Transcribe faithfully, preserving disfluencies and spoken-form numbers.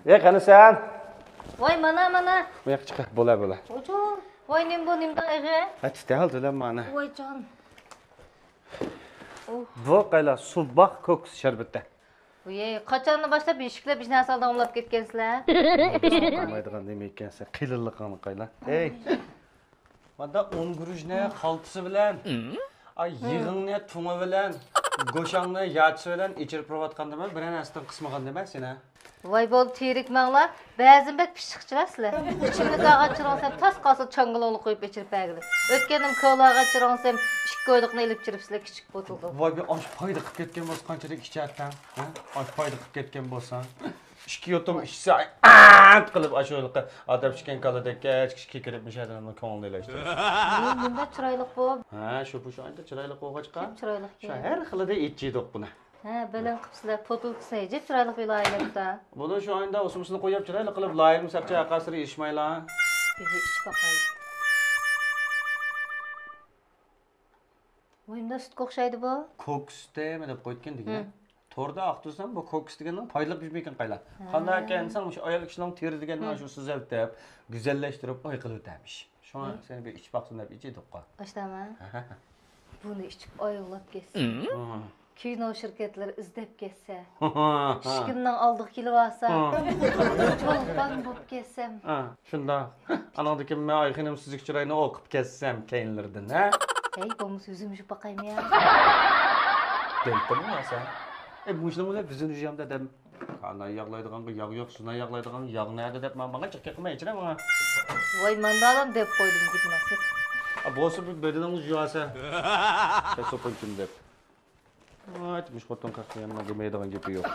ئەي، قېنى سەن؟ ۋاي، مانا، مانا. بۇ ياققا چىق، بولا، بولا. ۋايجان. ۋاي، نېمە بۇ، نېمىدەك ئېغىر؟ ھە، تىتەل دېلەم مانا. ۋايجان. ئۇھ. بۇ قايلا، سۇباق كوكۇس شەربىتى. ۋىي، قاچاندىن باشلاپ يېشىكلەپ ھېچ نەرسە ئالدىڭ ئوملاپ كەتكەنسىلەر؟ قىلمايدىغان نېمە ئىكەنسەن، قېلىنلىقىڭنى قايلا. ھەي. ماندا ئون گۈرۈچنى خالتىسى بىلەن، ئاي، يېغىڭنى تۇڭى بىلەن، گۆشەڭنى ياچىسى بىلەن ئېچىرىپ تۇرۇۋاتقان دېمە، بىرەر نەرسىدىن قىسمىغان دېمە سېنى. ۋاي بولدى، تېرىكمەڭلار. بەزىدە بەك پىششىقچىلار سىلەر. ئىچىملىك ئالغان چىرىڭسەم تاس قالسا چاڭگىلىڭلار قويۇپ ئېچىرىپ بەرگىلى. ئۆتكەندىمۇ كولا ئالغان چىرىڭسەم ئىككى ئويلۇقنى ئېلىپ چىرىپسىلەر، كىچىك بوتۇلدا. ۋاي بى، ئاشۇ پايدا قىلىپ كەتكەن بولسا قانچىلىك ئىچەتتىڭ؟ ھە؟ ئاشۇ پايدا قىلىپ كەتكەن بولسا. ئىككى يۇتۇم ئىچسە، ئەت قىلىپ، ئاشۇ ھېلىقى ئادەم ئىچكەن كالىدەك كەچ كىشىگە كىرىپ، مۇشۇ ئادەمنىڭ كۆڭلىنى ئېلەشتۈرۈپ. نېمە، نېمە چىرايلىق بۇ؟ ھە، شۇ، شۇ ئانچە چىرايلىق بولغاچقا. كىم چىرايلىق شۇ دېگەن؟ ھەر خىلىدا ئېچىدۇق بۇنى. ھە، بەلەن قىپسىلەر، پوتۇلكىسىنى ئېچىپ چىرايلىق بىلايلەپتا. بۇنى شۇ ئايدا ئۇسمىسىنى قويۇپ، چىرايلىق قىلىپ لايىنى سەرچە ئاقاسىرى ئىشمايلا. بىزى ئىچىپ باقايلى. ۋاي، مۇنداق سۈتكە ئوخشايدۇ بۇ. كوكۇس دېمە دەپ قويدىكەن دېگەن. ھە. توردا ئاختۇرسام، بۇ كوكۇس دېگەننىڭ پايدىلىق بىر ئىكەن قايلا. ھە. قانداق ئىكەن دېسەڭ، مۇشۇ ئايال كىشىنىڭ تېرە دېگەننى ھە. شۇ سۈزەلتىپ، گۈزەللەشتۈرۈپ، ئاي قىلىۋېتەرمىش. شۇڭا ھە. سېنى بىر ئىچىپ باقسۇن دەپ ئىچىدۇققا. ئاشتاما؟ ھە. بۇنى ئىچىپ ئايغىلاپ كەتسە. ھە. كىنو شىركەتلىرى ئىزدەپ كەتسە. ھە. ئىشىكىمنىڭ ئالدىغا كېلىۋالسا. ھە. چولپان بولۇپ كەتسەم. ھە. شۇنداق. ئانىڭدىكى مەن ئايخېنىم سۈزۈك چىراينى ئوقۇپ كەتسەم كەينىلىرىدىن، ھە؟ ھەي، بولمىسا ئۆزۈم يۇيۇپ باقايمۇ يا؟ دەيتتىمۇ يا سەن؟ ئەي، مۇشۇنىڭ بىلەن بىزنى يۇيامدا دەم. قانداق ياغلايدىغانغا ياغ يوق، سۇنا ياغلايدىغان ياغ نەدە دەپ ماڭا، ماڭا جىق قىلما ئېچىرە ماڭا. ۋاي، ماندالام دەپ قويدۇم، گېپىڭ سېت. ئا، بولسا بىر بەدىنىڭنى يۇياسەن. سوپۇنچۇم دەپ. ۋاي، مۇشۇ خوتۇن قاقنى يەنە دېمەيدىغان گېپى يوق.